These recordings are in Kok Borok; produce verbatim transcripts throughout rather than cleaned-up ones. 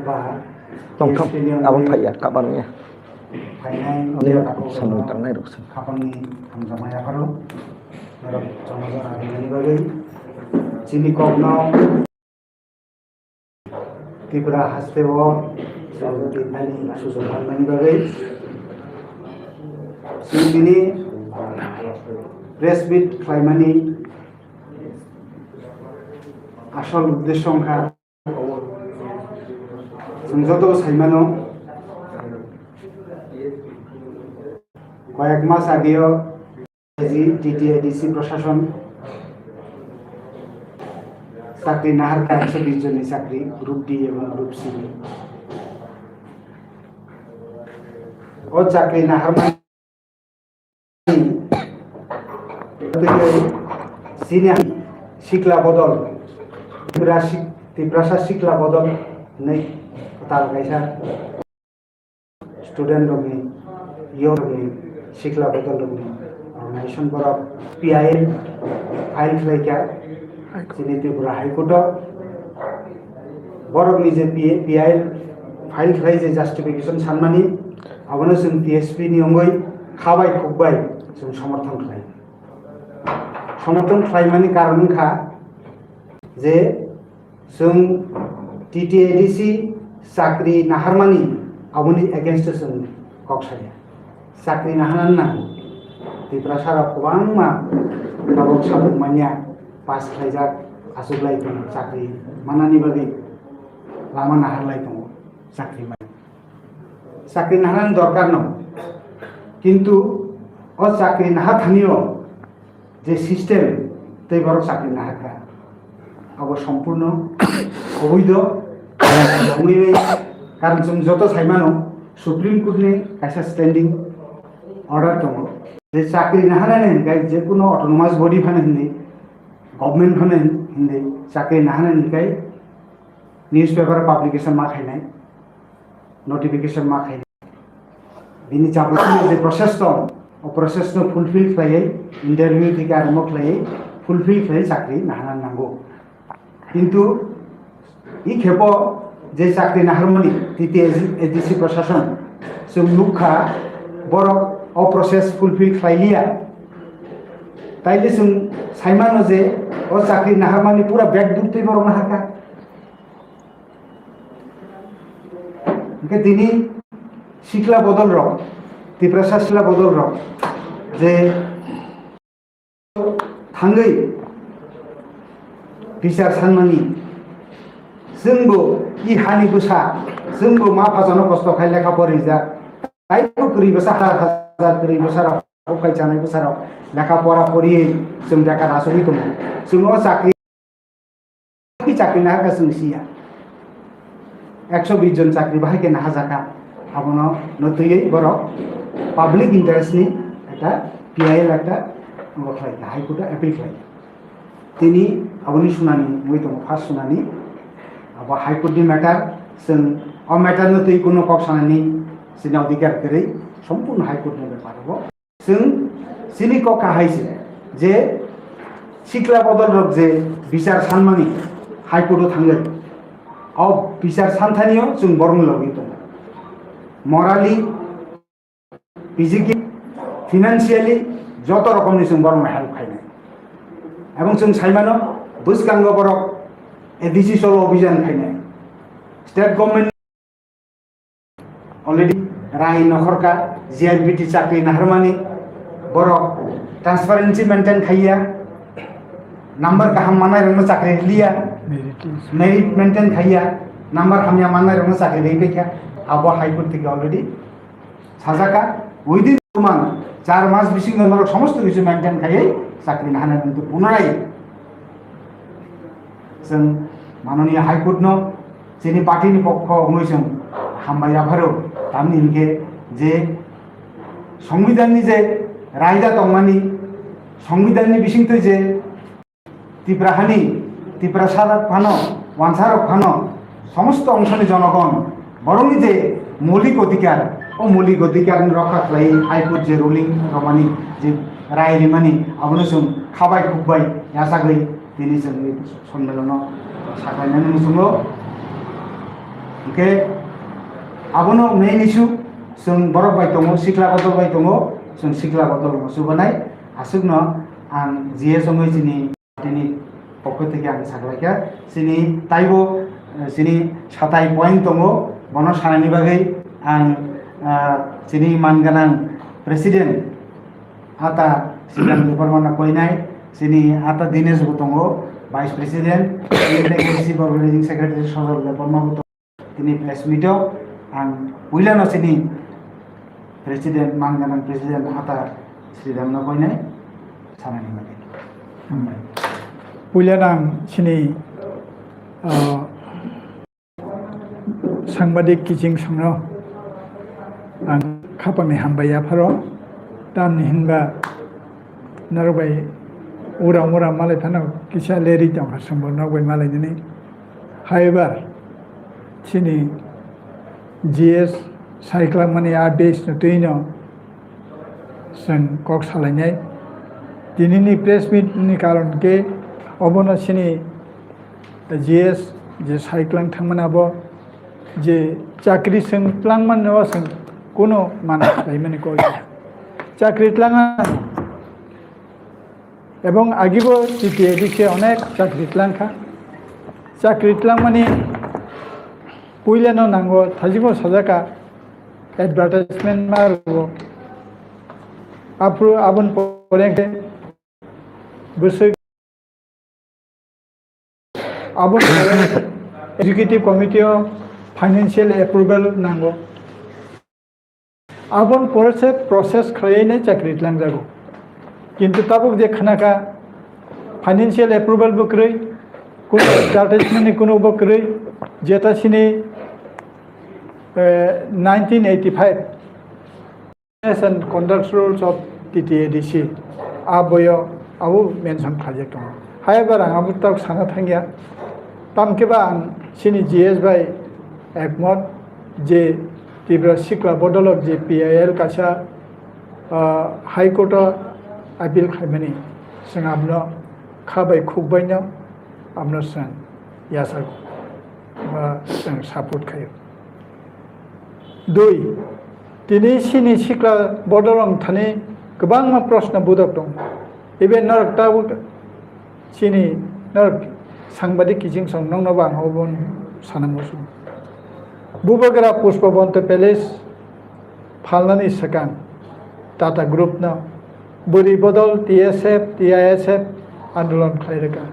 Tongthok, abang phaiya, kabang ya. Phainai Ani media samung takhuk tangnai rok se. Khapangni hamjakma yapharo. Norok jono jona rinani bagwi. Chini kokno Tripura hasteo sajwk rinani sujuk manmani bagwi. Chini bini press meet khlaimani asol uddesyo wngkha. Chwng joto sai mano, koyek mas ageo T T A D C proshashon chakri naharkha ekso bish jonni chakri, group D ebong group C ni. O chakri naharmani Chini sikla bodol, Tiprasa, Tiprasa sikla bodol hinwi kwtal kaisa student rokni, youth rokni, sikla bodol rokni organization borok P I L file khlaikha. Chini Tripura High Court o borokni je P-, P I L file khlai je justification sanmani, abono chwng T S P ni wngwi kha bai khuk bai chwng somorthon khlai. Somorthon khlaimani karon wngkha je chwng T T A D C chakri naharmani aboni against o chwng kok saya. Chakri naharnani nango. Tiprasa rok kwbangma tabuk sabuk manya pass khlaijak, achuklai tongo, chakri manani bagwi lama naharlai tongo, chakri man-, chakri naharnani dorkar no, kintu o chakri nahar thani o je system tei borok chakri naharkha, abo sompurno oboido wngwi bai. Karon chwng joto sai mano, Supreme Court ni kaisa standing order tongo, je chakri naharnani hinkai je kuno autonomous body phano hinwi, government phano hinwi chakri naharnani hinkai newspaper publication ma khainai, notification ma khainai. Bini jabotiyo je process tong, o process no fulfill khlaiwi, interview theke aremo khlaiwi, fulfill khlaiwi chakri nahana nango. Kintu i khepo je chakri naharmani T T A D C proshashon chwng nukha, borok o process fulfill khlailiya. Taile chwng saimano je o chakri naharmani pura backdoor twi borok naharkha. Hingke tini sikla bodol rok, Tiprasa sikla bodol rok je thangwi bichar sanmani, chwngbo i hani bwsa, chwngbo ma phajono kosto khai lekha pori rijak, taibo kwrwi bwsa, hajar hajar kwrwi bwsa rok, bukhai chanai bwsa rok lekha pora poriwi chwng beka rasugwi tongo. Chwng o chakri Ki chakri naharkha chwng siya. Ekso bish jon chakri bahai khe naharjakha. Abono no twiwi borok public interest ni ekta P I L ekta bo khlaikha, High Court o appeal khlaikha. Tini aboni sunani wngwi tongo, first sunani. Abo High Court ni matter, chwng o matter no twi kuno kok sanani chini odhikar kwrwi, sompurno High Court ni bepar abo. Chwng chini kok kahai se je sikla bodol rok je bichar sanmani High Court o thangwi, o bichar santhanio chwng borokni logi tongo, morally, physically, financially joto rokomni chwng borokno help khainai. Ebong chwng saimano bwskango borok A D C cholo obhijan khainai, state government Already rai nokhorka, G R B T chakri naharmani borok transparency maintain khaiya, number kaham manai rokno chakri liya, merit maintain khaiya, number hamya manai rokno chakri ri paikha, abo High Court theke already sajaka, within two month, char mas bisingo norok somosto kichu maintain khaiwi chakri naharnai, kintu punorai Chwng mananiya High Court no chini party ni pokho wngwi chwng hambai yapharo, tamni hinkhe je Songbidan ni je raida tongmani, Songbidan ni bisingtwi je Tipra hani, Tiprasa rok phano, wansa rok phano, somosto ongshoni jonogon, borokni je moulik odhikar, o moulik odhikar ni rokha khlai High Court je ruling romani, je rai rimani, abono chwng khabai khukbai yachagwi tini chwngni sonmelono saklainani muchungo. Hwnkhe abono main issue, chwng borok bai tongo, sikla bodol bai tongo, chwng sikla bodol no chubanai, aswkno ang G S wngwi chini party ni pokho theke ang saklaikha. Chini taibo, eh, chini satai point tongo, bono sanani bagwi ang, ah, chini man gwnang president Ata Sridham Debbarma no koinai, chini Ata Dinesh bo tongo, vice president, chini organizing secretary Sojol Debbarma bo tongo. Tini press meet o ang puilano chini president, man gwnang president Ata Sridham no koinai, sanani bagwi. Hambai. Puilano ang chini, ah, Sangbadik kiching songno ang khapangni hambai yapharo, tamni hinba norok bai uram uram malai phano kisa leri tongkha, songbo norok bai malai nini. Haibar chini G S saiklangmani a base no twi no chwng kok salainai. Tinini press meet ni karon khe obono chini G S je sai klang thangmani abo je chakri chwng tlangmani o chwng kuno mana khlaimani kok ya. Chakri tlangmani ebong agibo T T A D C onek chakri tlangkha. Chakri tlangmani puilano nango thajikbo sajaka advertisement ma rwo. Aphuru aboni pore khe bwswk Aboni pore executive committee o financial approval nango. Aboni pore se process khlaiwi nai chakri tlangjago. Kintu tabuk je khnakha financial approval bo kwrwi, kuno advertisement ni kuno bo kwrwi, jeta sini, eh, nineteen eighty-five. As and conduct rules of T T A D C, a boyo abo mention khlaijak tongo. Haibar ang abo tak sana thangya. Tamkhe ba ang chini G S bai ekmot je Tripura Sikla Bodolok je P I L kaisa, ah, High Court o appeal khaimani, chwng abno kha bai khuk baino abno chwng yachak ba chwng support khaio. Dui, tini chini sikla bodolong thani kwbangma proshno budok tongo. Even norok tabuk chini norok sangbadik kiching song nokno bo ang obo sana muchung. Bubagra Pushpabanta Palace phalnani swkang Tata Group no bwrwi bodol T S F, T I S F andolon khlai rwkha.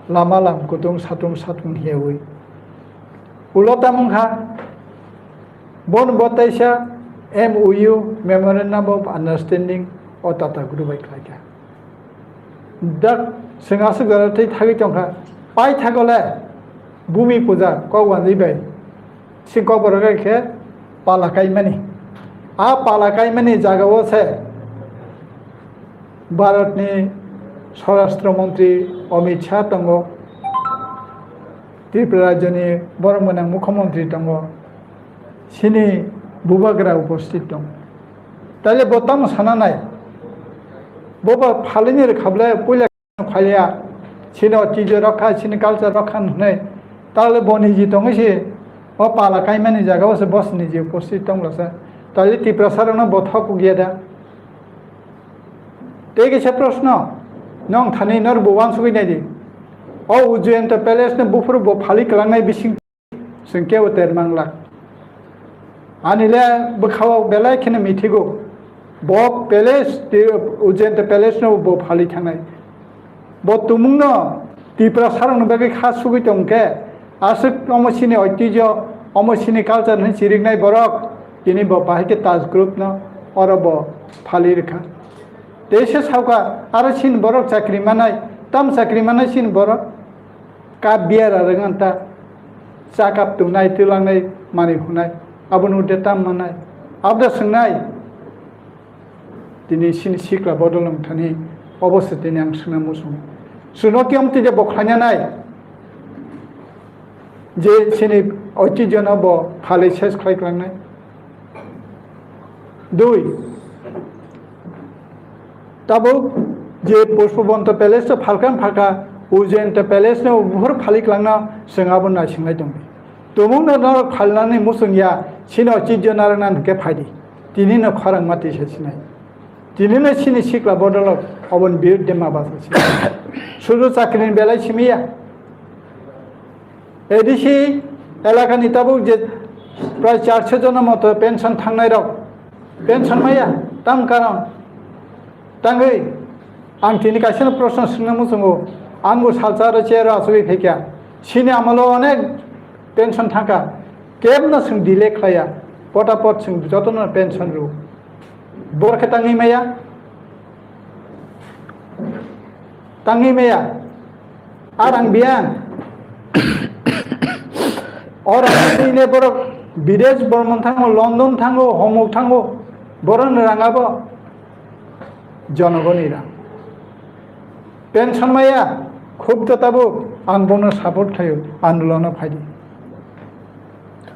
Lama lam kutung satung satung hiyawi. Ulo tamo wngkha, bon bo taisa M O U, Memorandum of Understanding, o Tata Group bai khlaikha. Dak chwng aswk jora twi thagwi tongkha, paithakgole Bhumi Puja kok wanjwi bai. Si kok borok khe pala kaimani. A pala kaimani jagao se Bharatni Swarashtra Montri Amit Shah tongo, Tripura rajyoni borok gwnang mukhyamantri tongo, chini bubagra uposthit tongo. Taile bo tamo sana nai? Bo ba phalini rwkha ble puila Khaliya, chini oitijyo rokha, chini culture rokha hwnwi, tale bo niji tongwi se, o pala kaimani jaga o se bo se niji uposthit tong lasa. Tale Tiprasa rokno bo thok kukya da? Tei kisa proshno, nong thani nor bo uansugwi nai di. O Ujjayanta Palace no buphuru bo phali kwlangnai bising Chwng kebo ter manglak. Ani le bwkhao belai kheno mithigo. Bo palace, te Ujjayanta Palace no bo phali thangnai. Bo tumung no Tiprasa rokni bagwi kha sugwi tong khe, aswk omo chini oitijyo, omo chini culture hwnwi chiriknai borok, tini bo bahai khe Taj Group no oro bo phali rwkha. Teisa sauka, aro chini borok chakri manai, tam chakri manai chini borok? Cup bearer wng ta, cha cup tongnai, twilangnai, manwi hwnai, abono de tam mannai, abo da swngnai. Tini chini sikla bodol wng thani, obo se tini ang swngna muchung. Chwngno kiyom twi de bo khlaina nai, je chini oitijyo no bo phalwi ses khlai klangnai. Dui, tabuk je Pushpabanta Palace o phalkang phalka, Ujjayanta Palace no buphur phalik langna chwng abo naisinglai tongdi. Tumungno norok phalnani muchung ya, chini ochijjo narwkna hwnkhe phaidi. Tinino khorang ma tisa sinai. Tinino chini sikla bodolrok oboni birudde ma basa sinai. Sudu chakrini belai simi ya. A D C elakani tabuk je prai charso jona moto pension thangnairok, pension maya, tam karon. Tangwi, ang tini kaisa proshno swngna muchungo, ang bo salsa aro chair o achugwi phaikha. Chini amolo onek pension thangkha, kebno chwng delay khlaiya, potapot chwng jotono pension rw. Bor khe tangwi maya? Tangwi maya? Arang biyang. Ora ne borok bidesh bormon thango, London thango, homok thango, borokni rang abo jonogoni rang. Pension maya, khub to tabuk, ang bono support khlaio, andolono phaidi.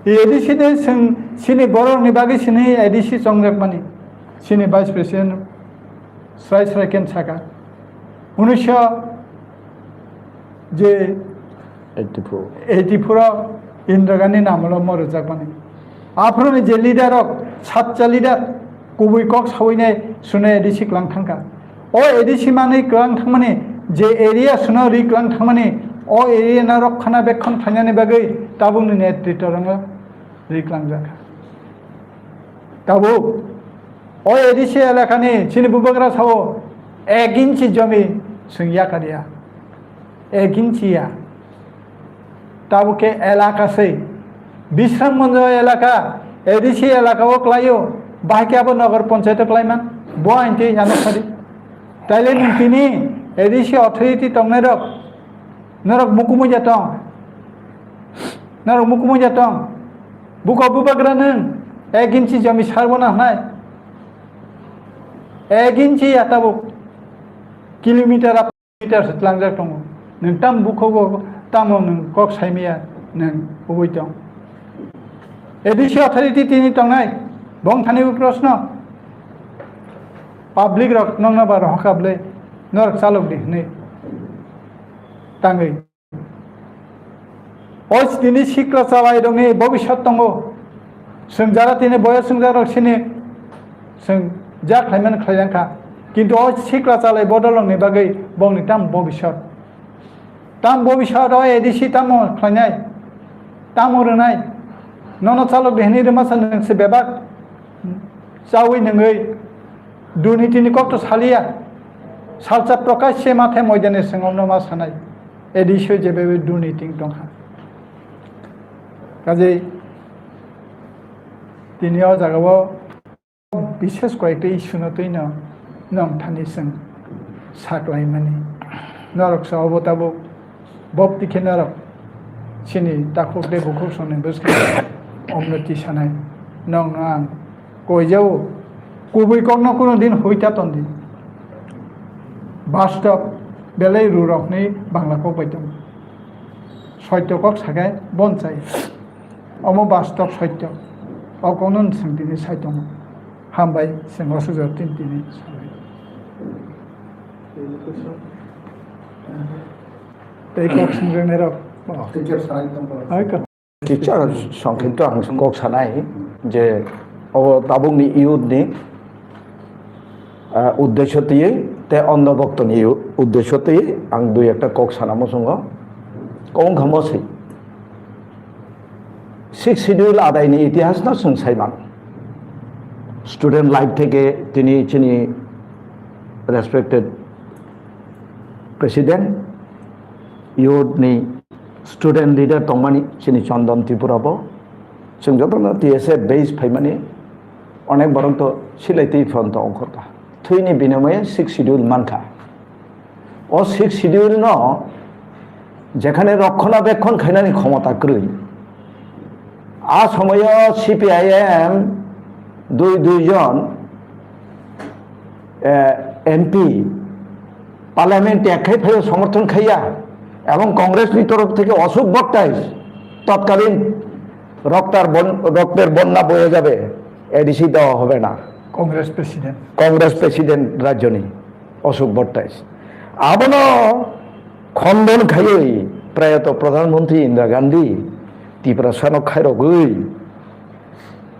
A D C de chwng chini borokni bagwi chini A D C chongjakmani, chini Vice President srai srai khe saka. Unisho je eighty-four. Eighty-four o Indira Gandhi ni amolo mo rwjakmani. Aphuruni je leader rok, sacha leader, kubui kok sawinai sune A D C kwlang thangkha. O A D C manwi kwlang thangmani, je area suno ri kwlang thangmani, o area no rok khana bekhon khlainani bagwi tabukni netritw rwngno ri kwlangjakha. Tabuk o A D C elakani chini bubagra sao ek inchi jomi chwng yakariya. Ek inchi ya. Tabuk khe elaka se. Bishramganj elaka, A D C elaka o kwlaio. Bahai khe abo Nagar Panchayat o kwlaiman. Bo ain twi yano sadi. Taile nwng tini A D C authority tongnai rok. Norok mukumui ya tong. Norok mukumui ya tong. Buko bubagra nwng ek inchi jomi sarbo na hnai. Ek inchi ya tabuk. Kilometer meter se tlangjak tongo. Nwng tam bukhogo tamo nwng kok saimaya nwng ubui tong. A D C authority tini tongnai, bong thani bo proshno. Public rok nokno ba rohor kha bwle, norok chalok di hwnwi tangwi. O tini sikla chalai rokni bobiswt tongo. Chwng jara tini boyos wngjak rok sini chwng ja khlaimani khlai jang kha. Kintu o sikla chalai bodol rokni bagwi bongni tam bobiswt. Tam bobiswt o A D C tamo khlainai, tamo rwnai. Nono chalok di hwnwi rwmasa nwng se bebak chawi nwngwi durnitini kokto saliya. Salsa Prakash se mathe moidani sengomno ma sanai. A D C o jebebe durniti wng tongkha. Kaje tini o jagao bishes koyekta issue no twino nongthani chwng saklaimani. Norok sa obo tabuk bopti khe norok chini takhuk de bukhuk songni bwskang omno tisanai. Nokno ang koijao, kubui kokno kuno din huita tondi. Bastob belai rurokni bangla kok bai tongo. Soito kok sakai bonchai. Omo bastob soito. O kokno nwng tini sai tongo. Hambai, chwng o sujak tin tini salai. Tei kok swngrwngnairok. Teacher sanai tongbo. Hai ka. Teacher songkhito ang kok sanai je o tabukni youth ni, ah, uddesho twiwi tei Anna Bhakta ni uddesho twiwi ang dui ekta kok sana muchungo. Kok wngkha moswi. Sixth Schedule adaini itihas no chwng sai mano. Student life theke tini chini respected president, youth ni student leader tongmani chini Chandan Tripura bo. Chwng jotono T S F base phaimani onek borok to silai twi front o ongkhorkha. Thwini binimaye Sixth Schedule mankha. O Sixth Schedule no jekhane rokhona bekhon khainani khomota kwrwi. A somoyo C P I M dui dui jon, eh, M P parliament tek khai phaio somorthon khaiya ebong Congress ni torof theke Ashok Bhottai totkalin roktar bon-, rokter bonna boye jabe, A D C dewa hobe na. Congress president. Congress president rajyoni. Ashok Bhottai. Abono khondon khaiwi prayato Pradhan Mantri Indira Gandhi Tiprasano khairogwi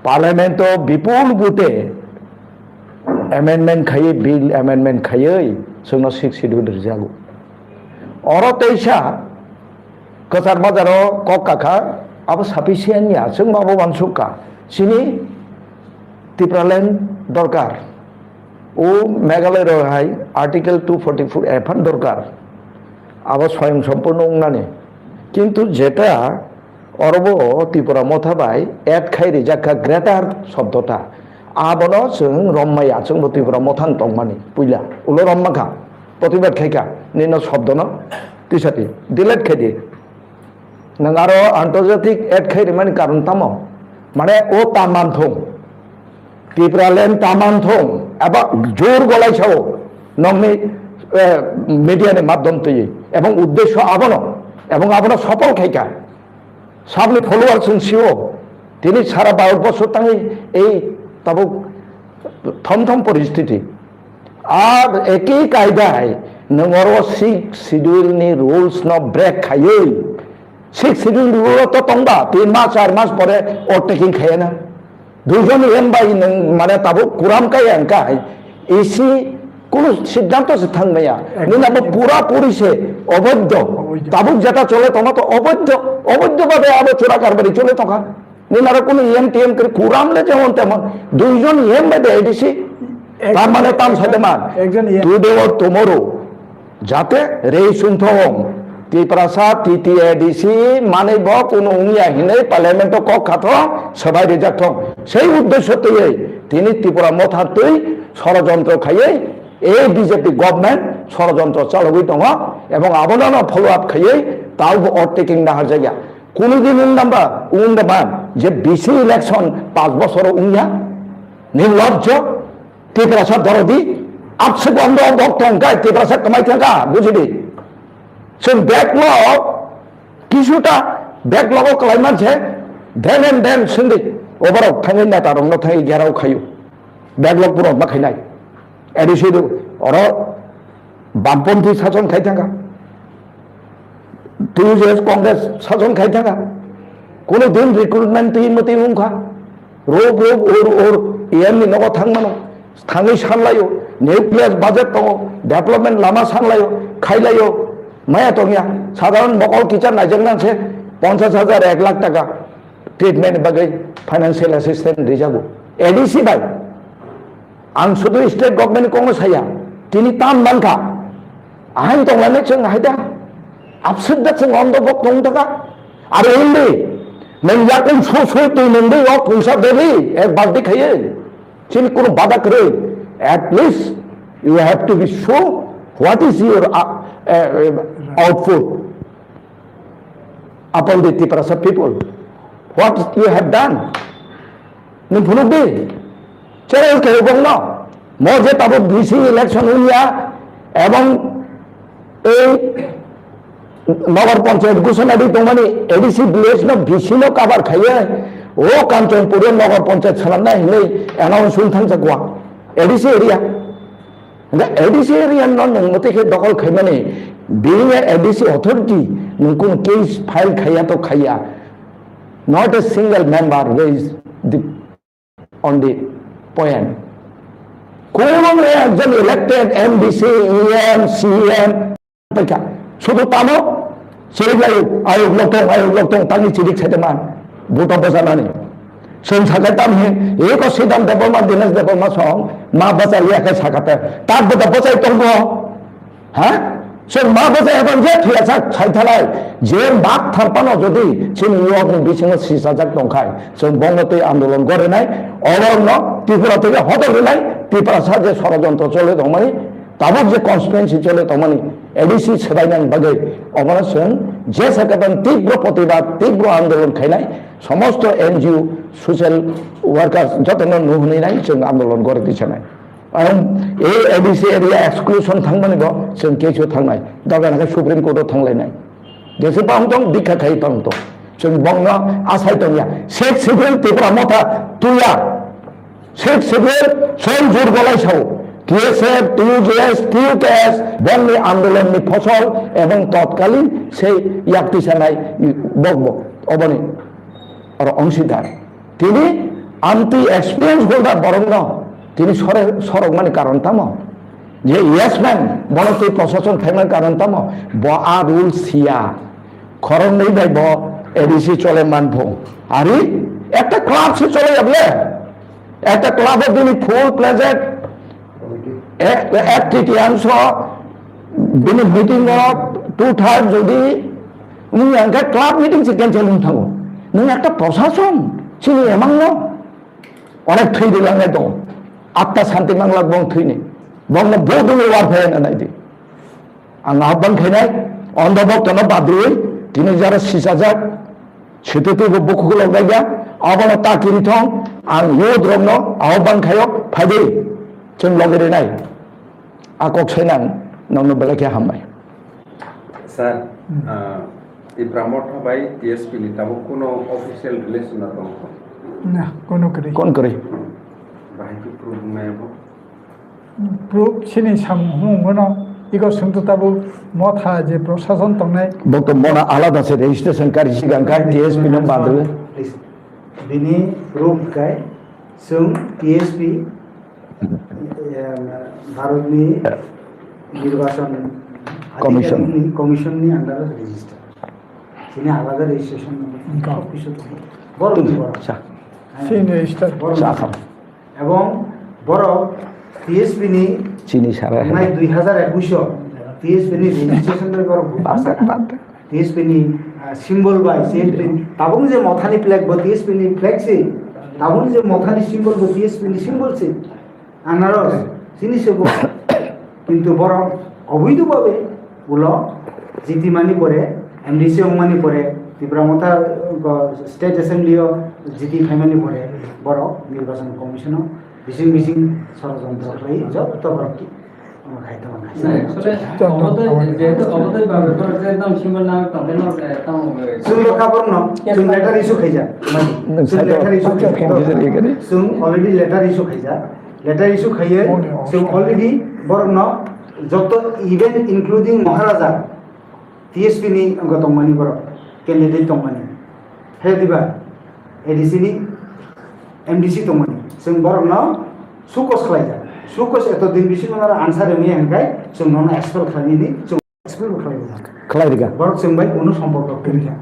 Parliament o bipul vote amendment khaiwi, bill amendment khaiwi chwngno Sixth Schedule rijago. Oro teisa kwchar majaro kok kakha, abo sufficient ya, chwngma abo uansukha. Chini Tipraland dorkar. O Meghalaya rok hai Article two forty-four A phan dorkar. Abo swayang sompurno wngnani. Kintu jeta orobo Tipra Motha bai add khai rijak kha greater shobdo ta. Abono chwng rommaya, chwngbo Tipra Motha wng tongmani puila. Ulo romma kha, protibad khai kha, nino shobdono tisati delete khai di. Nwng aro antorjatik add khai rimani karon tamo? Mane o ta manthung. Tipraland ta manthung. Eba jor golai sao. Nokni, eh, media ni madhyam twi. Ebong uddesho abono. Ebong abono sopol khaika. Sabni follower chwng sio. Tini sara Bharat borsho tangwi ei tabuk thom thom poristiti. Ar eki kaidai nwng oro Sixth Schedule ni rules no break khaiwi, Sixth Schedule rule to tongba, tin mas, char mas pore overtaking khaiya na. Duijon E M bai nwng mane tabuk kuram kaya wngkha hai, isi kunu siddhanto se thang maya. Ekdom. Nini abo pura puri se oboidho. Oboidho. Tabuk jeta chole tongma to oboidho, oboidho bhabe abo chora karbari chole tongkha. Nini aro kunu E M T M kri kuram le jemon temon. Duijon E M bai de A D C. Ekjon, tam mane tam ekjon, saite man. Ekjon E M. Today or tomorrow. Jate rei sungthong. Tiprasa T T A D C manwi bo kunu wngya hinwi Parliament o kok khathong, swbai rijak thong. Sei uddesho twiwi tini Tipra Motha twi sorojontro khaiwi ei B J P government sorojontro chalogwi tongo ebong abono no follow up khaiwi tao bo overtaking naharjakya. Kunu din wng namba, wng namba je B C election panch bochor wngya? Ni lobjo, Tiprasa dorodi, abswk bondo bok tong kai, Tiprasa kwmai thangka, bujidi. Chwng backlog, kisuta backlog o kwlai manse, then and then sindi, oborok thangwi neta rokno thangwi gerao khayu. Backlog purok ma khainai. A D C do, oro Bamponthi sason khai thangka. Two years Congress sason khai thangka. Kono din recruitment twi mati wngkha. Rob, rob, or, or, E M ni nogo thangmano. Thangwi sanlaio. Nuclear budget tongo. Development lama sanlaio. Khailaio. Maya tongya. Sadharon mokol kicha naijaknang se ponchash hajar, ek lakh taka treatment bagwi financial assistance rijago. A D C bai. Ang sudu state government ni kongo saya, tini tam mankha. Ahain tonglainai chwng hai da. Abswk da chwng ondo bok tong taka. Aro hindi, nang yakung so so twi nang dei o pungsa deli, ek balti khaye. Chini kunu bada kwrwi. At least you have to be show what is your, uh, uh, output upon the Tiprasa people. What you have done? Nwng phunuk di. Challenge khe bongno. Mo je tabuk V C election wngya ebong ei Nagar Panchayat ghosona di tongmani A D C village no V C no cover khaiye o Kanchanpur o Nagar Panchayat salamna hinwi announce wng thangjakwa A D C area. Hingke A D C area no nwng mwtwi khe dokol khaimani, being a ADC authority, nwng kunu case file khaiya to khaiya. Not a single member raised the, on the point. Kwbangma ekjon elected MDC, EM, CEM, paikha. Sudu tamo, chirik layo, ayok loktong, ayok loktong, tangni chirik saite man. Buto bojanani. Chwng sakai tam he, eko Sidam Debbarma, Dinesh Debbarma song, ma bachaliya khe sakate. Tak buto bachai tongbo. Ha? Chwng ma bachai hapan je thiya sak sai thalai. Je bak tharpano jodi, chini yok ni bisingo sisajak tongkhai. Chwng bongno tei andolon gorenai, oborokno Tripura tei hodok rinai, Tiprasa je sorojontro chole tongmani, tabuk je constituency chole tongmani, ADC swbainani bagwi, obono chwng je sakatan tibro protibad, tibro andolon khainai, somosto NGO, social workers jotono nuhwnwi nai chwng andolon gori tisanai. Ang ei ADC area exclusion thangmani bo chwng kesu thangnai, dogan khe Supreme Court o thanglainai. Jese pa tong dikha khai tong to. Chwng bongno asai tongya. Sixth Schedule Tipra Motha tuya. Sixth Schedule soi jur golai sao. TSF, TUJS, TUKS, bongni andolon ni phosol ebong totkalin sei yak tisanai bokbo. Oboni. oro ongsidar. Tini amtwi experience holder borokno tini sore-, sorokmani karon tamo? Je yes man, bono twi prosason khaimani karon tamo? Bo a rule siya. Khoroknwi bai bo A D C chole manphu. Ari ekta club se chole ya bole? Ekta club o bini full fledged ek, ek tritiyangso bini meeting o two third jodi wng ya, hwnkhe club meeting se cancel wng thango. Nwng ekta prosason chini emang no onek thwi rwlangnai tongo. Atta Santi Manglak bong thwini. Bongno bo dungwi warphai na nai di. Ang ahobban khainai, ondho boktono badrwi, tini jara sisajak, sitwtwi bo bukhuk lok daiga, abono ta kiri thong, ang youth rokno ahobban khaio, phaidi, chwng logi rinai. A kok sai nang, nokno belai khe hambai. Sir, Hmm. ah, Tipra Motha bai T S P ni tabuk kuno official relation no tong kho? Na, kono kwrwi. Kon kwrwi? Bahai khe proof wngnai abo? Proof chini samung hwnwi hwno, iko swngto tabuk Motha je prosason tongnai. Bokto mona alada se registration kari sigang kai T S P no badrwi. Please. Bini proof kai, chwng T S P, em, Bharatni Nirbachon Commission. Adhikarikni, Commission ni under o register. Chini alada registration number, Wngkha. Sab kisu tongo. Borok ni borok. Sa. Haiya. Chini register. Borok ni. Sa, sa. Ebong borok T S P ni Chini sara. Nai dui hazar ekush o T S P ni registration bai borok. Bad, bad. T S P ni, ah, symbol bai, T S P ni, tabuk je Mothani flag bo T S P ni flag se, tabuk je Mothani symbol bo T S P ni symbol se, anaros, chini se bo. Kintu borok obaidu babe ulo jiti mani pore, M D C ong mani pore, Tipra Motha, uh, State Assembly o jiti phaimani pore, borok Nirbachon Commission o bising bising sorojontro khlai jotto borok ki. Omo khai tongo nai. Nai, asole obo tei, jehetu obo tei babe borok je tamo symbol na tongkhe no, eh, tamo, eh, chwng rokha borokno, chwng letter issue khaijak. Nwng Chwng sai letter issue khaijak. Chwng already letter issue khaijak. Letter issue khaiye, chwng already borokno joto, even including Maharaja, T S P ni wngkha tongmani borok, candidate tongmani. He diba, A D C ni M D C tongmani. Chwng borokno sukos khlaijak. Sukos eto din bisingo noro answer rwmaya hwnkhe chwng nono expel khlainani, chwng expel bo khlaijak. Khlai rwkha. Borok chwng bai kunu somporko kwrwikha.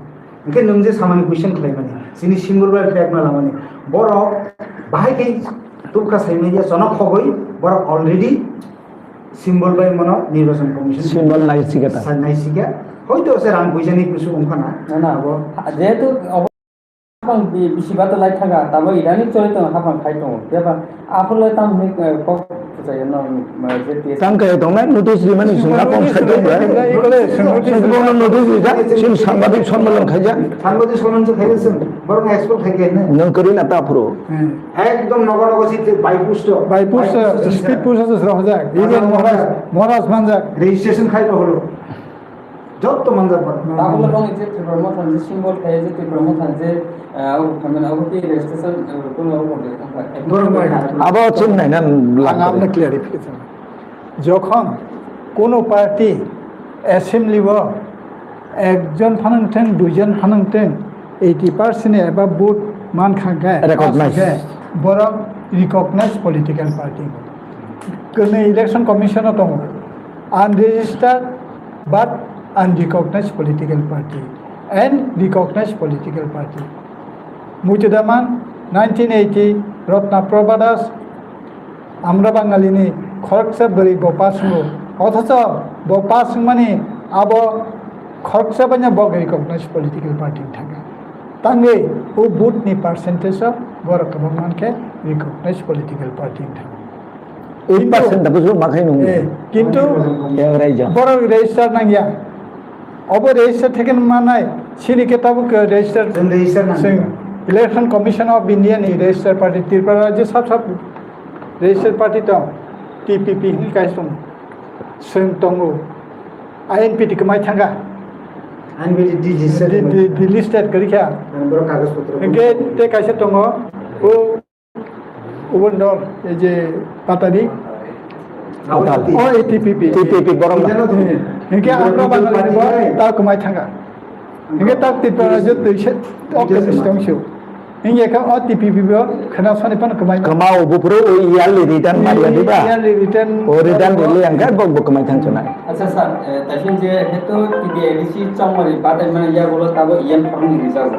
Hwnkhe nwng je samani question khlaimani, chini symbol bai flag ma lamani. Borok bahai khe tubkha saimanya chonok khogwi borok already symbol bai mano Nirbachon Commission symbol nai sikha ta. Sa-, nai sikha. Hoito se rang puisa ni kusu wngkha na. Na, na. Abo. Jehetu obo hapang bi-, bisi bato lai thanga, tabo idani choli tongo, hapang khai tongo. Beba, aphuru lai tamo hwnwi, eh, kok kwchai no, eh, je T S. Tang kaya tongnai, notice rimani sungna kok sai tongo. Notice rijak, sin sangbadik sommelan khaijak. Sangbadik sommelan se khaijak sin, borok expel khaijak. Nwng kwrwi na ta aphuru. Hmm. Ekdom nogo nogo si by post o. By post, by post, speed post o se rojak. Even Maharaj, Maharaj manjak. Registration khai rw holo. Jotto manjak bar. Tabuk le bang je Tipra Motha je symbol khai je Tipra Motha je, eh, abo khamen abo ki registration, eh, kono abo de. Borok bai. Abo chwng nai nan. Ang apni clarification. Jokhon kono party assembly o ekjon phanang theng, duijon phanang theng, eighty percent ni above vote man kha khe, recognize. Khe borok recognize political party. Kwnwi election commission o tongo, unregistered but unrecognized political party and recognized political party. Muitu da man nineteen eighty Ratna Prabha Das, Amra Bangalini khoroksa bwrwi bo pass wngo. Othocho bo pass wngmani abo khoroksa baino bo recognized political party wng thangkha. Tangwi o vote ni percentage o borok kwbang mankhe recognized political party wng thangkha. Eight percent da bujo makhai nung. Eh, kintu borok register nangya. Obo register theke manai, sini khe tabuk register. Chwng register nang. Chwng Election Commission of India ni register party, Tripura rajyo sab sab register party tong, T P P hinwi kaisa tong. Chwng tongo. I N P T kwmai thangkha. I N P T D G state. Di-, di-, Delhi state kwrwi kha. Ang borok kagoj potro. Hwnkhe tei kaisa tongo, o Ubon dol, ei je Patani. Patani. O, ei T P P. T P P, borok na. Hingke ang rok bang ni bo ta kwmai thanga. Hingke ta Tripura rajyo twi se, o kwmai se tong se. Hinkhe o T P P bo khwna soni phano kwmai. Kwmao buphuru o yearly return mariya diba? Yearly return. O return rili ang khe bo, bo kwmai thang chonai. Acha sir, eh, taising je heto T T A D C chongmani batai mani yagulo tabo yen phorong ni rijak.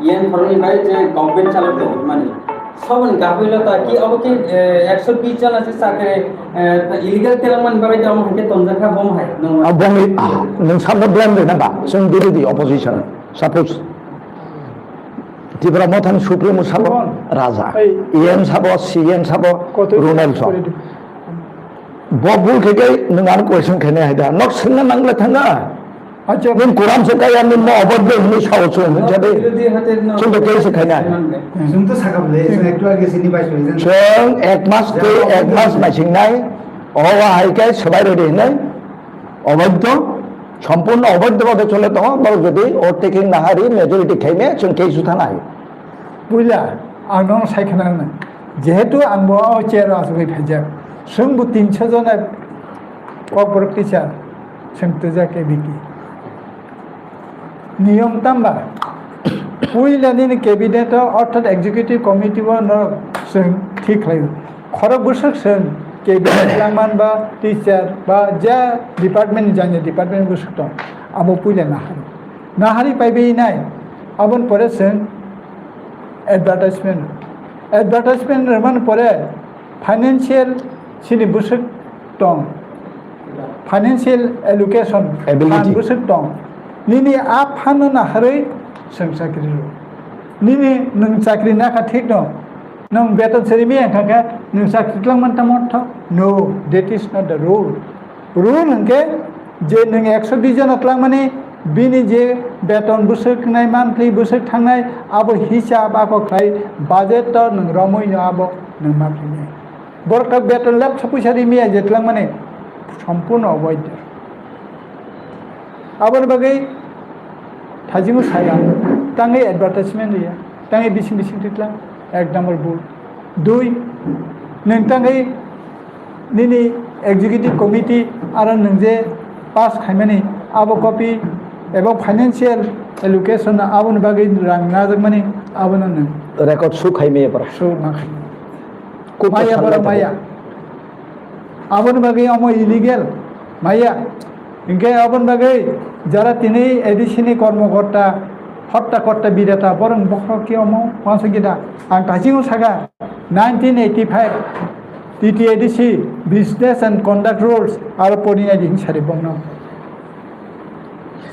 Yen phorong ni bai je government chalo to mani. Soboni gabui lo ta ki obo ki, eh, ekso bish jon ase chakri, eh, illegal telang mani bagwi tamo hake tonjak kha bom hai. Nung Ah, bom, ah, nung sabno blame rina ba? Chwng birodhi opposition. Suppose. Tipra Mothani Supremo sabo Raja. Ei. E M sabo, C M sabo, Koto Ronald sabo. Bo bul khe khe nwng ano question khainai hai da. Nok swngna nang le thanga. Acha. Nwng kuram se kaya nwng mo obor de hwnwi sao chwng hwnja de. Chwng to case khainai. Chwng to sakha bole, chwng ektu age sini vice president. Chwng ek mas tei ek mas naisingnai. Owa hai khe swbai rwdi hwnwi. Obaidho, sompurno obaidho bhabe chole tongo, borok jodi overtaking nahari majority khaime, chwng case thana hai. Puila, ang nono sai khna nang. Jehetu ang bo o chair o asugwi phaijak. Chwng bo tinso jona kokborok teacher, chwng twijak A B K. Niyom tamba, puila nini cabinet o orthat executive committee o no chwng thik khlaio. Khorok bwswk chwng cabinet langman ba teacher ba ja department ni janya department bwswk tong, abo puila nahari. Nahari paibai nai, aboni pore chwng advertisement. Advertisement rwmani pore financial chini bwswk tong, financial allocation Ability. Fund bwswk tong. Nini a fund no naharwi chwng chakri rw. Nini nwng chakri nakha thik no, nwng beton seri mi ang kha khe nwng chakri twlang man tamo tho? No, that is not the rule. Rule hwnkhe je nwng ekso bish jona twlangmani bini je beton bwswk nai monthly bwswk thangnai abo hisab ako khlai budget to nwng romwi no abo nwng ma khlai nai. Borok tak beton lab sa puisa ri miya je twlangmani sompurno oboidho. Aboni bagwi thajingo saya, tangwi advertisement riya, tangwi bising bising titlang, ek number bul. Dui, nwng tangwi nini executive committee aro nwng je pass khaimani abo copy ebo financial allocation aboni bagwi rang najakmani abono nwng Record su khaimaya pora. Su ma khaimaya. Kok Maya kok borok khaimaya. Aboni bagwi omo illegal maya. Hinkhe aboni bagwi jara tini A D C ni kormokorta, hotta kotta birata borok bokhorok khe omo uansuk gida. Ang taisingo saka nineteen eighty-five T T A D C business and conduct rules aro poni nai di hinsari bongno.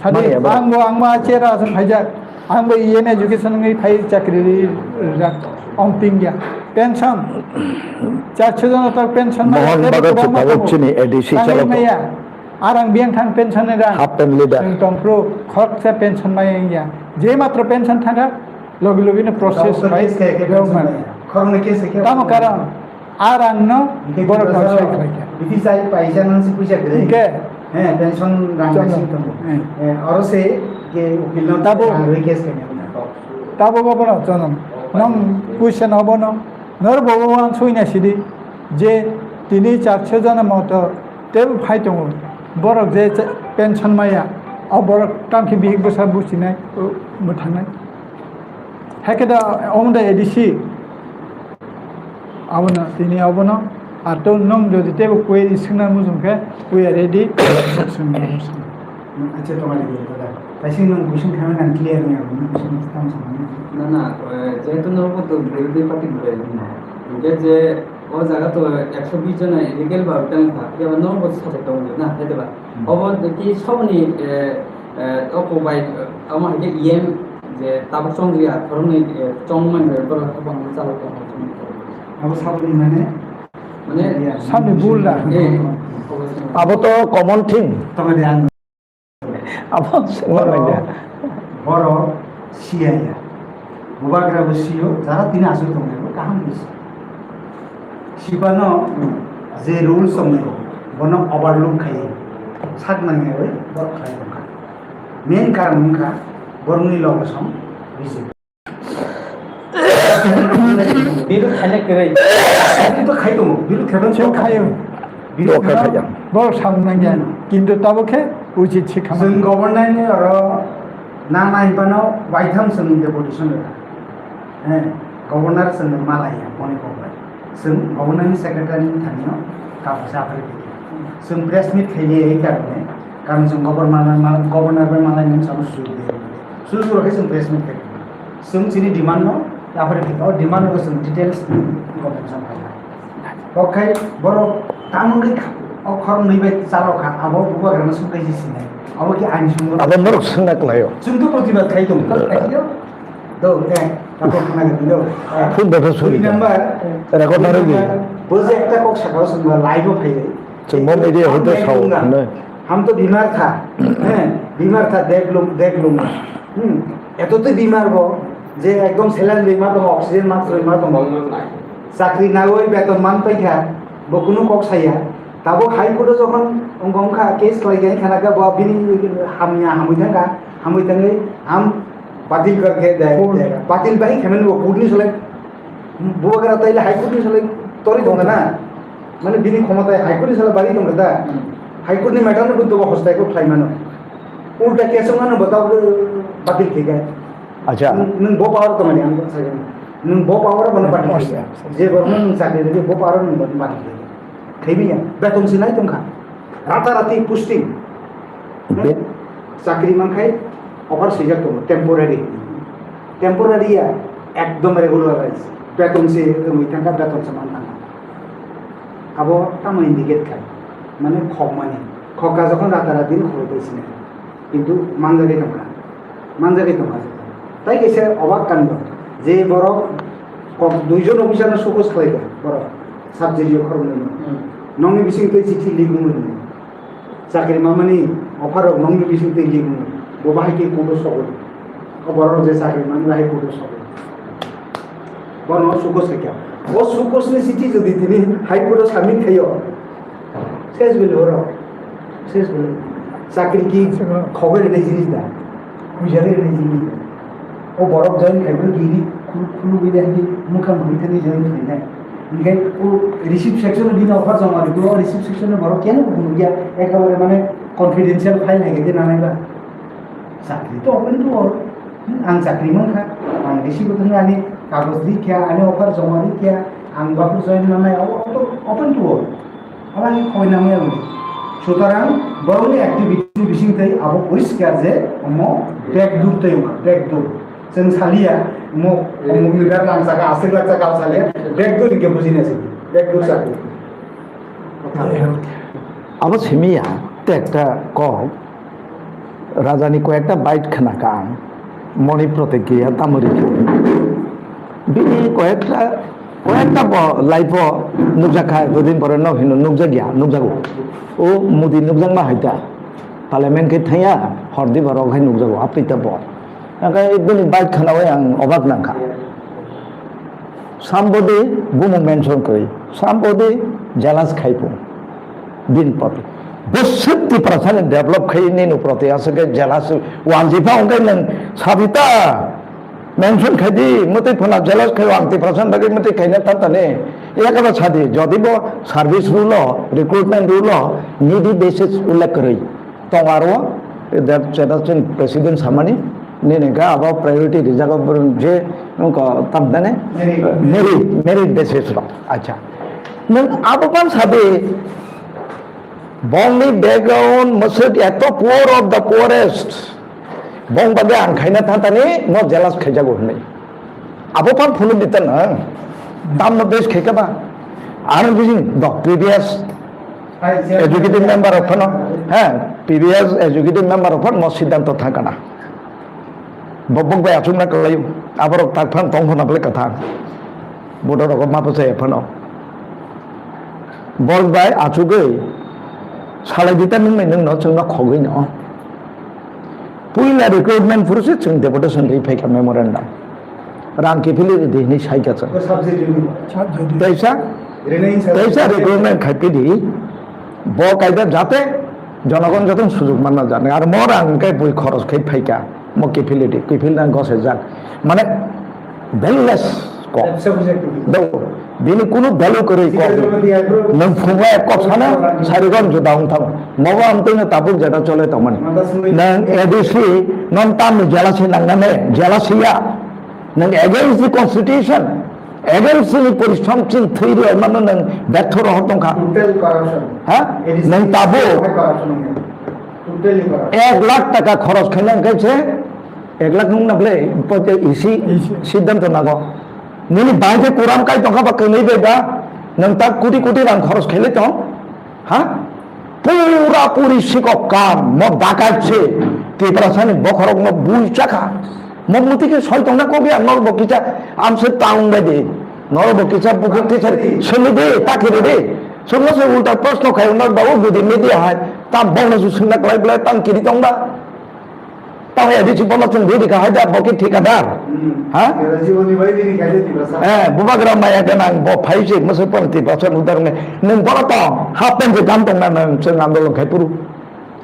Sadi, Maya, bro. Ang bo, ang bo a chair aswk phaijak. Ang bo E M education wngwi phai chakri ri-, rijak. Ong pingya. Pension. Char chhe jono tor pension maya, Mohan tebo Bhagat kwbangma Chupra tongo. Chini A D C Tangwi chalok. Maya. Arang biyang thang pension ni rang. Half time leader. Chwng tongphru, khoroksa pension maya wngya. Je matro pension thangkha, logi logi no process Tamo khai case khe, khe rw pension mano. Maya. Khoroknwi case khe Tamo pension karon, maya. Arang no Hingke borok Tiprasa no sai khlaikha. Biti sai paisa nang si puisa kwrwi. Hingke He, pension rang Cholo. Naising tongo. He. He, oro se ke ukil no Tabo. Rang rwi case kanya. Tabo go bono chonong. Nong puisa no bono. Nor bo bo ang sui na sidi. Je tini char chhe jona moto tebo phai tongo. Borok je cha-, pension maya. O borok tamkhe bihik bwsa buchinai, o mwthangnai. Hakhe da omo da A D C. Abono, tini abono, ar to nwng jodi teibo query swngna muchung khe, we are ready. Swngna muchung. Acha, tomani gori kada. Taising nwng question khaina nang clear ni abono, question tam samani. Na, na, eh, jehetu nwng bo to birodhi party ni bai, hingkhe je o jaga to ekso bish jona illegal ba tang kha, phiya ba nwng bo sabai tongo na, hai diba? Hmm. Obo ki soboni, eh, eh, o kok bai, eh, omo hai khe E M je tabuk chong liya, khoroknwi, eh, chong mani bai borok kwbangma chalok tongo. Abo saboni mane? Mane saboni bul da. Eh, Abo to common thing. Tongmani ang Abo swngo Borok, nangya. Borok siya ya. Bubagra bo siyo, jara tini aswk tongnai bo kaham ni si. Sibano je rules tongnai bo, bono overlook khai. Sak nangya bai borok khlai tongkha. Main karon wngkha borokni logo song B J P. Biru khaina kwrwi. Biru to khai tongo, biru khaibani Chwng khaio. Biru Chwng khaibani. Khaijak. Borok samung nangya. Hmm. Kintu tabuk khe uchit se khama. Chwng governor ni oro nang nai phano waitham chwng deputation rwkha. Heh, governor chwng malaiya, boni kok bai. Chwng governor ni secretary ni thani o kaisa aphari khe. Chwng press meet khailiya ei karone, karon chwng governor, governor bai malai nang chwng sujuk de. Sujuk rok khe chwng press meet khai. Chwng chini demand no aphari khe, o demand no chwng details government jang khai. Kok khai borok tamungwi o khoroknwi bai chalok kha, abo bubagrano sungkai se sinai. Abo khe aini sungno. Abo norok swngna kwlaio. Chwng to protibad khai tongo. Do, eh, tapo khna gani do. Eh, Phone bai phone dui suri. Number, record dui na rwgwi. Number, bo je ekta kok sakao chwngno live o phai. Chwngno media hoite sao, ne. Ham to bimar tha. Eh, bimar tha, dek lung, dek lung. Hmm. Eto to bimar bo, je ekdom saline rwima tongo, oxygen mask rwima tongo. Chakri nagwi beton man paikha, bo kunu kok saya. Tabuk High Court o jokhon wngkha, wngkha, case khlai khe khana khe bo bini hamya hamwi thangkha, hamwi thangwi ham batil kar khe de, Court. De, batil bai khe mani bo court ni sole, bubagra taile High Court ni sole tori tongkha na, mane bini khomota High Court ni sole bari tongkha da, High Court ni matter no bo hostai kok khlai mano, ulta case wngmano bo tabuk batil khe khe. Acha. Nwng, nwng bo power tongmani ang sai, nwng bo power bono batil khe khe. Acha. Je borokno nwng chakri rwdi bo power nwng bono batil khe khe. Thaibi ya, beton sinai tongkha. Rata rati posting. Be- Chakri mankhai offer swijak tongo, temporary. Temporary ya, ekdom regularize. Beton se rwngwi thangkha, beton se man thangkha. Abo tamo indicate khai. Mane khokmani. Khokka jokhon rata rati no khoi bai sinai. Kintu manjagwi tongkha, manjagwi tongkha. Tai kaisa obak kando je borok kok duijon officer no sukus khlai kha borok, subsidy khoroknwi no. Hmm. Nokni bising twi chithi lik wngwi rwdi. Chakri mamani offer rok nokni bising twi lik wngwi. Bo bahai khe court o sogwi. O borok je chakri mani bahai court o sogwi. Bono sukus khaikha. O sukus ni chithi jodi tini High Court o submit khaio, ses bele oro, ses bele. Chakri ki khogoi rwnai jinis da, khuijagwi rwnai jinis da. O borok join khaibwi giri khulu, khulu gwi da hinwi mukha mukhi thani join khainai. Hinkhe o receipt section o bini offer joma rwdi, o receipt section o borok keno bo phunukya, ekabare mane confidential file hai khe nanai ba. Chakri to open to all. Hmm, ang chakri mankha, ang bisi bwthwngwi ani kagoj rikha, ani offer joma rikha, ang baphur join manai, abo to open to all. Abo ani khoi nangya wngdi. Sutarang borokni activity ni bisingtwi abo poriskar je omo backdoor tei wngkha, backdoor. Chwng saliya, omo, omo ni dak lang saka, aswk lak saka saliya, backdoor hinkhe bujina se, backdoor chakri. Abo simiya, tei ekta kok. Rajani koyekta bite khna kha ang, moni protikriya tamo rikha. Bini koyekta, koyekta bo life o nukjak kha, dudin pore no hino nukjak ya, nukjago. O Modi nukjakma hai ta, parliament khe thangya, hordi borok hai nukjago, apita bo. Hingkhe bini bite khnawi ang obak nangkha. Somebody bumo mention kwrwi, somebody jealous khai bo. Bini proti. Bwswk Tiprasani develop khai nini proti aswk khe jealous wanjwi pha hwnkhe nwng sabita mention khai di, mwtwi phano jealous khai ang Tiprasani bagwi mwtwi khaina tantani. Yakaba sadi, jodi bo service rule o, recruitment rule o, needy basis ullekh kwrwi. Tong aro, that, that president samani, nini ka abo priority rijak o borok je, nung ko tam dane? Merit. Merit, merit basis rok. Acha. Nung abo pan sabi, bongni background, masuk eto poor of the poorest. Bong bagai ang khaina tantani, no jealous khaijago hwnwi. Abo phan phunuk di tano, tamno base khaikha ba. Ano bising dok previous executive member rok phano, ha, previous executive member rok phano mo siddhanto thangkana. Bo bok bai achukna kwlaio, aborok tak phan tong phano bole kwthang. Bodo rok ma bwsai phano. Bol bai achugwi salai di ta nung nai nung no chwngno khogwi no. Puila recruitment phuru se chwng deputation ri phaikha memorandum. Rang kiphilwi rwdi hinwi saikha chwng. Teisa, teisa recruitment khaipidi. Bo kaida jate jonogon joto sujug manna jani. Ar mo rang khe bui khoros khai phaikha. Mo kiphilwi di, kiphil nang gose jak. Mane, Valueless kok. Dao, bini kunu value kwrwi kok. Nwng phungo ek kok sana, sarigon juda wng thango. Mobo amtwino tabuk jeta chole tongmani. Nwng A D C, non tamni jealousy nangnane, jealousy ya. Nang against the constitution, against ni porishrom chin thwi rw mano nang betho rohor tongkha. Total corruption. Ha? Nang tabo. Total corruption. Ek lakh taka khoros khaina hwnkhe se, ek lakh nung na ble, pote isi siddhanto nago. Nini bai je kuram kai tongkha ba kwnwi bai ba, nang ta koti koti rang khoros khailai tong. Ha? Pura puri sikok kam, mo dakat se, Tiprasani bokhorok no bui chakha. Mo muti ke soi tongna kok ya, nor bo kisa amse taung bai de. Nor bo kisa bukhuk kisa selu de, takiri de. Sungno se ulta proshno khai, nor babu gudi media hai. Tam bongno su sungna klai klai, tam kiri tong ba. Tamo ya disi bono chwng didi ka haida bo ki thikadar. Hmm. Ha? Era jiboni bai dini kaisa Tiprasa. Eh, bubagra maya ganang bo phai se mwsuk pon Tiprasa udar ne. Nwng bono tong, half pant se gam tong na nwng chwng andolon khai puru.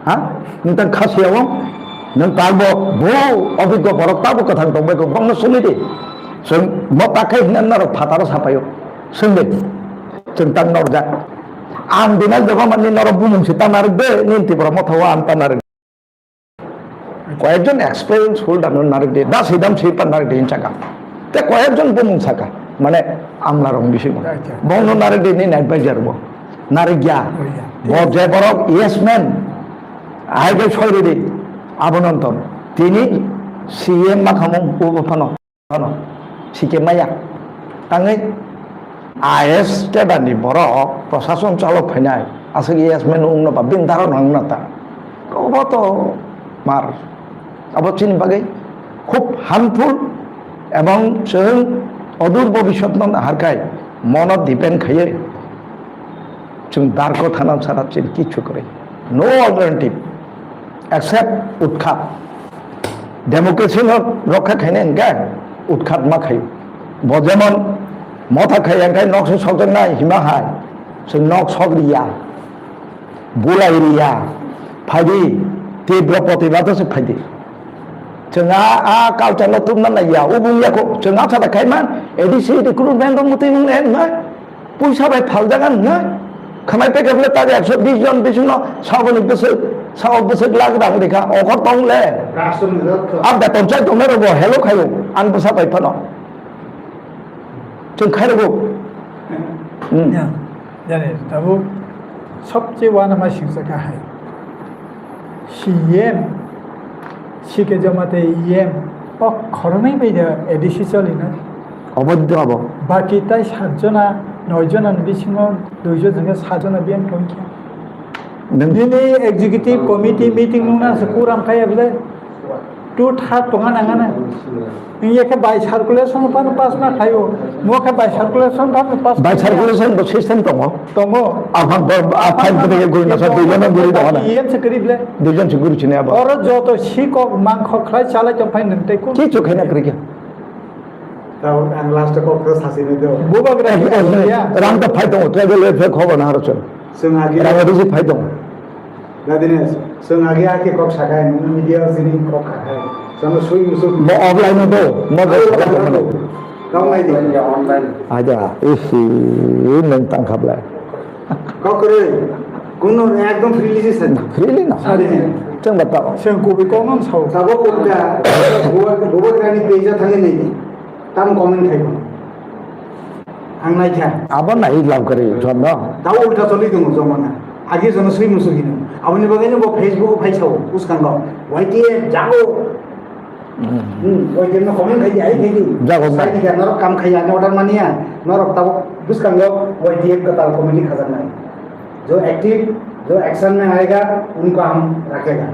Ha? Nwng tang khasiya o. Nwng tang bo bo obiggo borok tabo kwthang tong bai ko bongno sumi di. Chwng mo takhai hwnna norok phataro sapaio. Sung di. Chwng tang norjak. Ang dinai jogo mani norok bumung se tanarik de, nin Tipra motha o ang tanarik. Koyekjon experience holder no narwk di, da sidam sipa narwk di hinchaka. Te koyekjon bumung saka, mane amlarong bisingo. Acha. Bongno narwk di nini advisor bo. Narwk ya. Oh, ya. Bo je borok yes man. Ai bai soi ridi. Abononton. Tini C M makhamung ubo phano. Ano, sikhe maya. Tangwi I A S tedani borok prosason chalok phainai. Aswk yes man wngno ba bini daro nang na ta. Obo to mar. Abo chini bagwi khub harmful ebong chwng odur bobiswtno naharkhai mono depend khaiwi chwng darko thana chara chini kichu kwrwi. No alternative except utkhat. Democracy no rokha khaina hwnkhe utkhat ma khaio. Bo jemon motha khai hwnkhe nok se sokjaknai hima hai. Chwng nok sok riya. Bulai riya. Phaidi. Tibro protibad se phaidi. Chwng a, a culture no tubna naiya. Ubung yako. Chwng a sada khai man. A D C recruitment rok mwtwi wng le hwnma. Puisa bai phaljagan hwnwi khwnai paikha bwle, tari ekso bish jon bisingno saboni bwswk, sabo bwswk lakh rang rikha, okhor tong le. Rashtroni jotto. Ang beton chai tongnai rokbo hello khaio, ang bwsa bai phano. Chwng khai rwgo. Hmm. Ya, jani, tabuk sobse uanama singsa kahai. C M, C K Jamatia E M, o khoroknwi bai da A D C choli na. Obo de abo. Baki tai sat jona, noi jona ni bisingo dui jon hwnkhe sat jona B M tongkhe. Nini executive committee meeting nungna se kuram kaya bwle. Tu thak tonga nangana. Nung ye khe by circulation phano pass ma khaio. Mo khe by circulation phano pass. By circulation bo system tongo. Tongo. Aphang bo, aphang bo ye guri nasa, duijon guri tongo na. E M se kwrwi ble. Duijon se guri chini abo. Oro joto sikok mangkho khlai chalai tong phai nung tei kun. Kichu khaina kwrwi khe. Tao ang last kok khe sasi ni do. Bubagra ya. Rang ta phai tongo, tribal welfare khobor na haro chon. Sung agi. Rang ta phai tongo. Dadine, sung agi ake kok sakai, nung media sini kok sakai. Sono sui musuk. Mo offline do, mo do. Kau nai di. Aja, isi, nung tangkap lai. Kok kere, kuno ekdom freely sih saja. Freely na. Sari ni. Cheng batao. Seng kubi kok nang sao. Sabo kok ja, buat, buat kani peja thangi ni. Tam comment khai. Ang naikha. Abo nai love kwrwi, jono. Tao ulta choli tongo, jomana. Agi jono sui musu hino. Aboni bagwi no bo Facebook o phai sao, bwskango. Y T F jago. Hmm. Hmm, Y T F no comment khai di, ai khai di. Jago, sai na. Di kha, norok kam khaiya, ani order maniya. Norok tabo bwskango Y T F kwtal committee khajaknai. Jo active, jo action mein aayega, unko hum rakhega.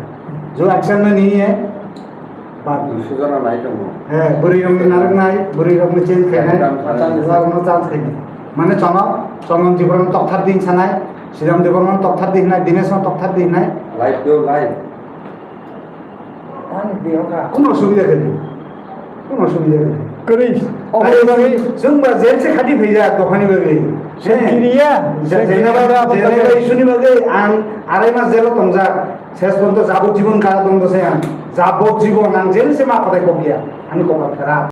Jo action mein nahi hai, Bad. Sujana nai tongo. Eh, bwrwi rokni narwknai, bwrwi rokni change khainai, Ekdam. Chwla rokno chance khainai. Mane chwla, chwla Debbarma tokthar di sanai, Sriram Debbarma tokthar di hinai, Dinesh no tokthar di hinai. Live do, live. Ani deho kha. Kuno subida khaidi. Kuno subida khaidi. Kwrwi. Obo bagwi. Chwng ba jail se khadi phaijak, dophani bagwi. Sengkiriya, jenaba, sengkiriya, jenaba issue ni bagwi ang arai mas jail o tongjak. Ses porjonto jabojibon kara tong bwsai ang. Jabojibon ang jeni se ma kothai kok ya. Ani kopal khera.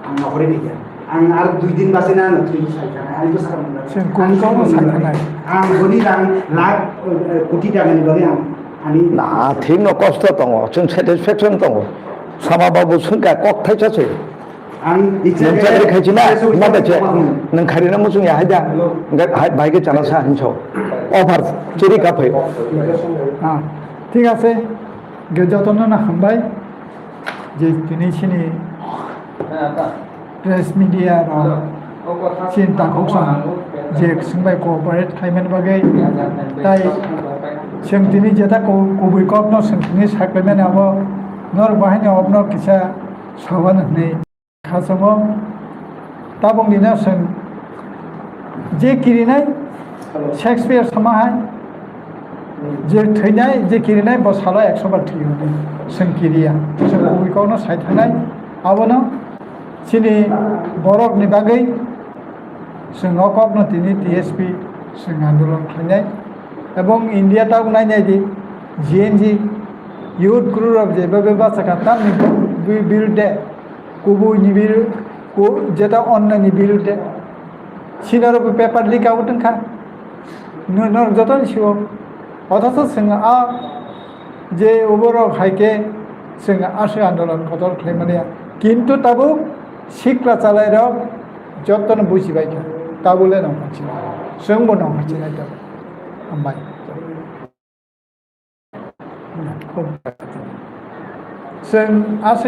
Ang nokhorwi di ya. Ang ar dui din bachai na ano thwi sai jana. Ani bwsa ka mwnda. Seng kung kung sai khanai. Ang boni rang lakh, eh, koti taka ni bagwi ang. Ani na, thik no kosto tongo. Chwng satisfaction tongo. Sama babu swngkha kok thaisa se. Ang nung chakri khai china, ma ta che, nung khari na muchung ya haida, bai ke chana sa hinso, offer, chiri ka phai. Ah, thik ase, ge jotono na hambai, je tini sini press media rok, chini takhuk sam, je swngbai cooperate khaimani bagwi, tai swng tini jeta kubui kokno swng tini saklaimani abo, norok bahai ni obno kisa sawan hwnwi. Khasamo tabuk nino chwng je kirinai Shakespeare sama hai je thwinai je kirinai bo salo ekso bar thwi hwnwi chwng kiriya. Chwng kubui kokno sai thanai abono chini borokni bagwi chwng o kokno tini T S P chwng andolon khlainai. Ebong India tabuk nainai di G N G youth group rok je bebe bachakha tamni bi-, biruddhe kubui ni biru-, ku-, jeta onnani biruddhe. Sinoro bo paper leak out wngkha. No-, norok joto ni sio. Othocho chwng a je oborok hai khe chwng aswk andolon kotor khlai manya. Kintu tabuk sikla chalai rok joto no buji bai kha. Tabuk le nongkha chini. Chwng bo nongkha chini tabuk. Hambai. Chwng aswk